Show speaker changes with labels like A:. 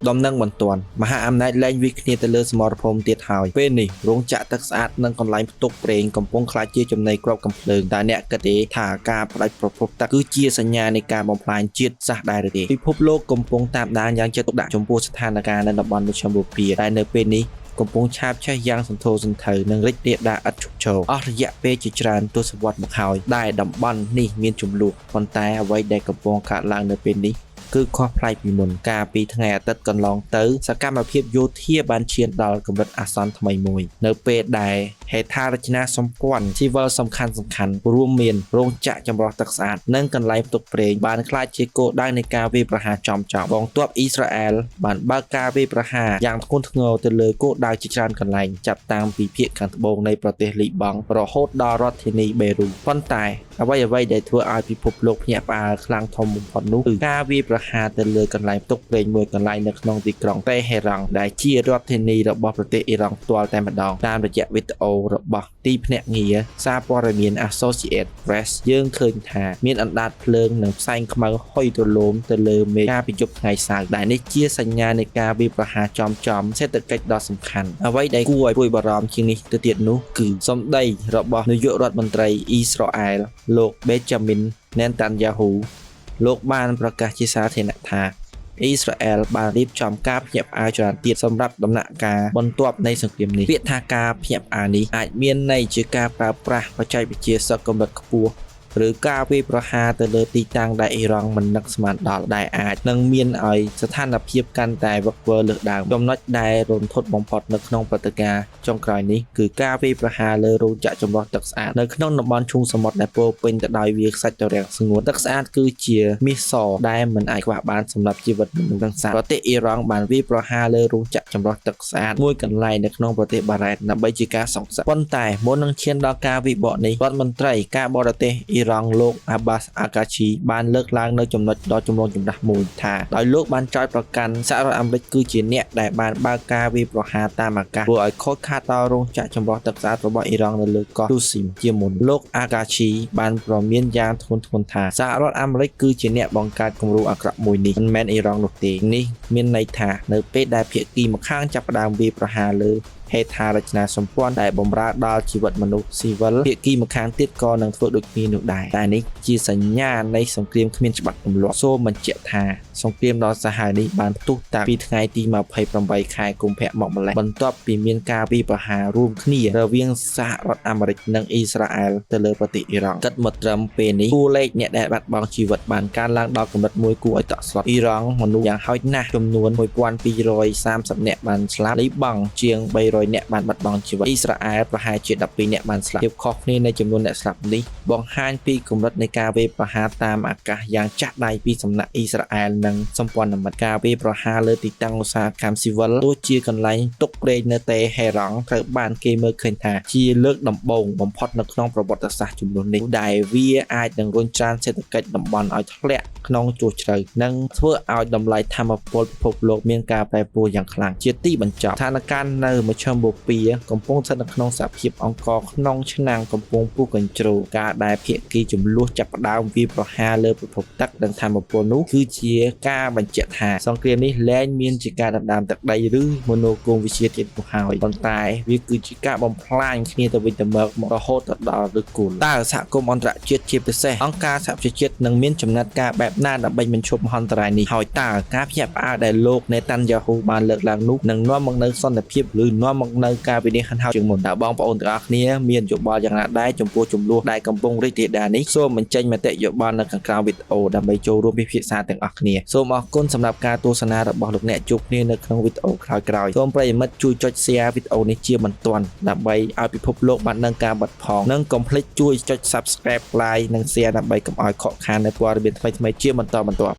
A: ដំណឹងបន្ទាន់មហាអំណាចលែងវាយគ្នាទៅលើសមរភូមិទៀតហើយពេលនេះរោងចក្រទឹកស្អាតនិងកន្លែងផ្ទុកប្រេងកំពុងក្លាយជាចំណីគ្រាប់កាំភ្លើងតើអ្នកគិតទេថាការផ្ដាច់ប្រភពទឹកគឺជាសញ្ញានៃការបំផ្លាញជាតិសាសន៍ដែរឬទេពិភពលោកកំពុងតាមដានយ៉ាងចិត្តទុកដាក់ចំពោះស្ថានភាពនៅតំបន់មជ្ឈមបូព៌ាដែលនៅពេលនេះកំពុងឆាបឆេះយ៉ាងសន្ធោសន្ធៅនិងរីករាលដាលឥតឈប់ឈរអស់រយៈពេលជាច្រើនទសវត្សរ៍មកហើយដែលតំបន់នេះមានជម្លោះប៉ុន្តែអ្វីដែលកំពុងកើតឡើងនៅពេលនេះ គឺខុសប្លែកពីមុនកាលពីថ្ងៃអាទិត្យកន្លងទៅសកម្មភាពយោធាបានឈានដល់កម្រិតអាសន្នថ្មីមួយនៅពេលដែលហេដ្ឋារចនាសម្ព័ន្ធស៊ីវិលសំខាន់សំខាន់រួមមានរោងចក្រចម្រោះទឹកស្អាតនិងកន្លែងផ្ទុកប្រេងបានក្លាយជាគោលដៅនៃការវាយប្រហារចំចំកងទ័ពអ៊ីស្រាអែលបានបើកការវាយប្រហារយ៉ាងធ្ងន់ធ្ងរទៅលើគោលដៅជាច្រើនកន្លែងចាប់តាំងពីភាគខាងត្បូងនៃប្រទេសលីបង់រហូតដល់រដ្ឋធានីបេរូតប៉ុន្តែ អ្វីអ្វីដែលធ្វើឲ្យពិភពលោកភ្ញាក់ផ្អើលខ្លាំងធំបំផុតនោះគឺការវាយប្រហារទៅលើកន្លែងផ្ទុកប្រេងមួយកន្លែងនៅក្នុងទីក្រុងតេហេរ៉ង់ដែលជារដ្ឋធានីរបស់ប្រទេសអ៊ីរ៉ង់ផ្ទាល់តែម្ដងតាមរយៈវីដេអូរបស់ទីភ្នាក់ងារសារព័ត៌មាន Associated Press យើងឃើញថាមានអណ្ដាតភ្លើងនិងផ្សែងខ្មៅហុយទរលោមទៅលើមេឃកាលពីយប់ថ្ងៃសៅរ៍ដែលនេះជាសញ្ញានៃការវាយប្រហារចំចំសេដ្ឋកិច្ចដ៏សំខាន់អ្វីដែលគួរឲ្យព្រួយបារម្ភជាងនេះទៅទៀតនោះគឺសម្ដីរបស់នាយករដ្ឋមន្ត្រីអ៊ីស្រាអែលលោកបេចាមីន ណេតាន់យ៉ាហ៊ូលោកបានប្រកាសជាសាធារណៈថាអ៊ីស្រាអែលបានរៀបចំការភ្ញាក់ផ្អើលច្រើនទៀតសម្រាប់ដំណាក់កាលបន្ទាប់នៃសង្គ្រាមនេះពាក្យថាការភ្ញាក់ផ្អើលនេះអាចមានន័យជាការប្រើប្រាស់បច្ចេកវិទ្យាសឹកកម្រិតខ្ពស់ឬការវាយប្រហារទៅលើទីតាំងដែលអ៊ីរ៉ង់មិននឹកស្មានដល់ដែលអាចនឹងមានឲ្យស្ថានភាពកាន់តែវឹកវរលើសដើមចំណុចដែលរន្ធត់បំផុតនៅក្នុងព្រឹត្តិការណ៍ចុងក្រោយនេះគឺការវាយប្រហារលើរោងចក្រចម្រោះទឹកស្អាតនៅក្នុងតំបន់ឈូងសមុទ្រដែលពោរពេញទៅដោយវាលខ្សាច់ត្ររាំងស្ងួតទឹកស្អាតគឺជាមាសសដែលមិនអាចខ្វះបានសម្រាប់ជីវិតមនុស្សនិងសត្វប្រទេសអ៊ីរ៉ង់បានវាយប្រហារលើរោងចក្រចម្រោះទឹកស្អាតមួយកន្លែងនៅក្នុងប្រទេសបារ៉ែនដើម្បីជាការសងសឹកប៉ុន្តែមុននឹងឈានដល់ការវិបកនេះរដ្ឋមន្ត្រីការបរទេសអ៊ីរ៉ង់លោកអាបាសអាកាឈីបានលើកឡើងនៅចំណុចដ៏ចម្រូងចម្រាសមួយថាដោយលោកបានចោទប្រកាន់សហរដ្ឋអាមេរិកគឺជាអ្នកដែលបានបើកការវាយប្រហារតាមអាកាសធ្វើឲ្យខូចខាតដល់រោងចក្រចម្រោះទឹកស្អាតរបស់អ៊ីរ៉ង់នៅលើកោះទូស៊ីមជាមុនលោកអាកាឈីបានព្រមានយ៉ាងធ្ងន់ធ្ងរថាសហរដ្ឋអាមេរិកគឺជាអ្នកបង្កើតគំរូអាក្រក់មួយនេះមិនមែនអ៊ីរ៉ង់នោះទេនេះមានន័យថានៅពេលដែលភាគីម្ខាងចាប់ផ្ដើមវាយប្រហារលើហេដ្ឋារចនាសម្ព័ន្ធដែលបម្រើដល់ជីវិតមនុស្សស៊ីវិលភាគីម្ខាងទៀតក៏នឹងធ្វើដូចគ្នានោះដែរតែនេះជាសញ្ញានៃសង្គ្រាមគ្មានច្បាប់ទម្លាប់សូមបញ្ជាក់ថាសង្គ្រាមដ៏សាហាវនេះបានផ្ទុះតាំងពីថ្ងៃទី28ខែកុម្ភៈមកម្ល៉េះបន្ទាប់ពីមានការវាយប្រហាររួមគ្នារវាងសហរដ្ឋអាមេរិកនិងអ៊ីស្រាអែលទៅលើប្រទេសអ៊ីរ៉ង់គិតមកត្រឹមពេលនេះតួលេខអ្នកដែលបាត់បង់ជីវិតបានកើនឡើងដល់កម្រិតមួយគួរឲ្យតក់ស្លុតអ៊ីរ៉ង់មនុស្សយ៉ាងហោចណាស់ចំនួន1230នាក់បានស្លាប់លីបង់ជាង300នាក់បានបាត់បង់ជីវិតអ៊ីស្រាអែលប្រហែលជា12នាក់បានស្លាប់ភាពខុសគ្នានៃចំនួនអ្នកស្លាប់នេះបង្ហាញពីកម្រិតនៃការវាយប្រហារតាមអាកាសយ៉ាងចាស់ដៃពីសំណាក់អ៊ីស្រាអែលនិងសម្ព័ន្ធមិត្តការវាយប្រហារលើទីតាំងឧស្សាហកម្មស៊ីវិលដូចជាកន្លែងទុកប្រេងនៅតេហេរ៉ង់ត្រូវបានគេមើលឃើញថាជាលើកដំបូងបំផុតនៅក្នុងប្រវត្តិសាស្ត្រចំនួននេះដែលវាអាចនឹងរុញច្រានសេដ្ឋកិច្ចតំបន់ឲ្យធ្លាក់ក្នុងជួរជ្រៅនិងធ្វើឲ្យតម្លៃថាមពលពិភពលោកមានការប្រែប្រួលយ៉ាងខ្លាំងជាទីបញ្ចប់ស្ថានភាពនៅមជ្ឈមបូព៌ាកំពុងស្ថិតនៅក្នុងសភាពអង្ករក្នុងឆ្នាំងកំពុងពុះកញ្ជ្រោលការដែលភាគីចំនួនចាប់ផ្ដើមវាយប្រហារលើប្រភពទឹកនិងថាមពលនោះគឺជាការបញ្ជាក់ថាសង្គ្រាមនេះលែងមានជាការដណ្ដើមទឹកដីឬមនោគមវិជ្ជាទៀតនោះហើយប៉ុន្តែវាគឺជាការបំផ្លាញគ្នាទៅវិញទៅមករហូតទៅដល់ឫសគល់តើសហគមន៍អន្តរជាតិជាពិសេសអង្គការសហប្រជាជាតិនឹងមានចំណាត់ការបែបណាដើម្បីបញ្ឈប់មហន្តរាយនេះហើយតើការភ្ញាក់ផ្អើលដែលលោកនេតាន់យ៉ាហ៊ូបានលើកឡើងនោះនឹងនាំមកនូវសន្តិភាពឬនាំមកនូវការវិនិច្ឆ័យហិនហោចជាងមុនតើបងប្អូនទាំងអស់គ្នាមានយោបល់យ៉ាងណាដែរចំពោះជម្លោះដែលកំពុងរីករាលដាលនេះសូមបញ្ចេញមតិយោបល់នៅខាងក្រោមវីដេអូដើម្បីចូលរួមពិភាក្សាទាំងអស់គ្នាសូមអរគុណសម្រាប់ការទស្សនារបស់លោកអ្នកជួបគ្នានៅក្នុងវីដេអូក្រោយៗសូមប្រិយមិត្តជួយចុច share វីដេអូនេះជាបន្ទាន់ដើម្បីឲ្យពិភពលោកបានដឹងការបាត់ផងនិងកុំភ្លេចជួយចុច subscribe, like និង share ដើម្បីកុំឲ្យខកខាននៅព័ត៌មានថ្មីៗជាបន្តបន្ទាប់។